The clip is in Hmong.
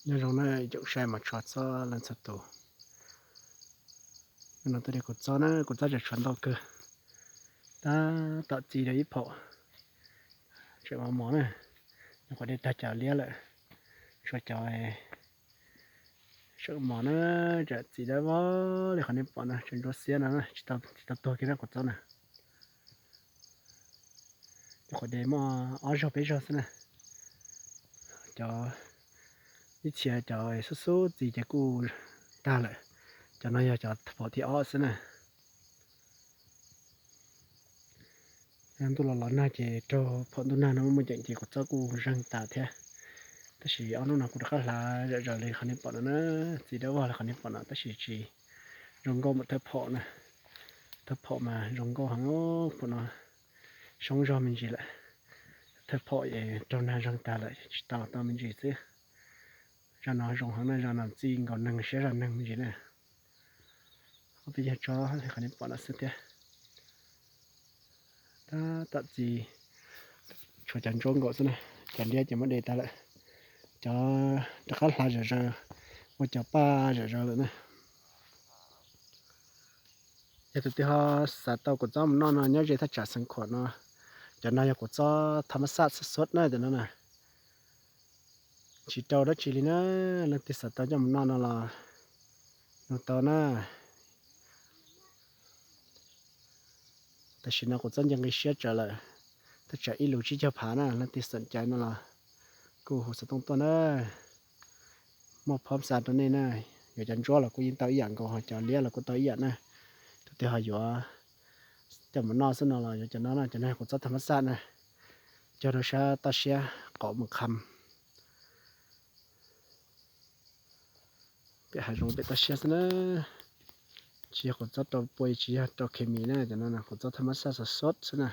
Nyob zoo na, ib tsoom saib mos tshua txhua leej txhua tus. No tuaj de kuv txob na, kuv txob tseem tshuav ntau kawg, tab tom txi rau ib phaum, tseem mos mos na. Nyuam qhuav de tag cov liab lawm, tshuav cov tseem mos na, tseem txi dawb vog li qhov nej pom no, tseem ntsuab xiab no, tsis tau tuag kiag na kuv txob na. Nyuam qhuav de muaj ob zaug peb zaug xwb na. Cov ib txhia cov xub xub txi ces kuj tag lawm, cov no yog cov phaum thib ob xwb na. Ntuj los los nag ces raug phaum ntuj nag no muaj ceem ces kuv txob kuj zeeg tas thiab. Tab sis ob hnub no kuv rov qab hlav zom zaws li qhov nej pom no na, txi dawb vog li qhov nej pom no tab sis tsis zoo nkauj npaum thawj phaum na. Thawj phaum mas zoo nkauj heev, phaum no soob zog me ntsis lawm. Thawj phaum es raug nag zeeg tag lawm tsis tau, tau me ntsis xwb. Zaj no zoo heev na, zaj no txi nkaus neeg siab zaj neeg me ntsis na. Ob peb yag tsob li qhov nej pom no xwb thiab. Tab tom txi, tshuav cov ntsuab nkaus xwb na, cov liab ces muab de tag lawm. Cov rov qab hlav zom zaws, ua cov paj zom zaws lawm na. Yog tus twg ho xav tau kuv txob mus noj no nyob ze thaj tsam Xeev Khuam no, cov no yog kuv txob thas mas xaj xwb na cov no na. Tsis rau dab tsi li na, leej twg xav tau coj mus noj no los nug tau na. Tam sim no kuv txob nce nqi siab tsawv lawm, thaj tsam ib lus tsib caug phav na, leej twg xom cai no los kuj hu xov tooj tuaj na. Muaj phab xa rau nej na, yuav cov ntsuab los kuj yeej tau ib yam nkaus, ho cov liab los kuj tau ib yam na. Tus twg ho yuav coj mus noj xwb no los yuav cov no na, cov no yog kuv txob thas mas xaj na, cog rau sab toj siab qaum mus kham. Pem hav zoov pem toj siab xwb na, tsis yog kuv txob rau pua, tsis yog rau khes mis na, cov no kuv txob thas mas xaj xov xov xwb na.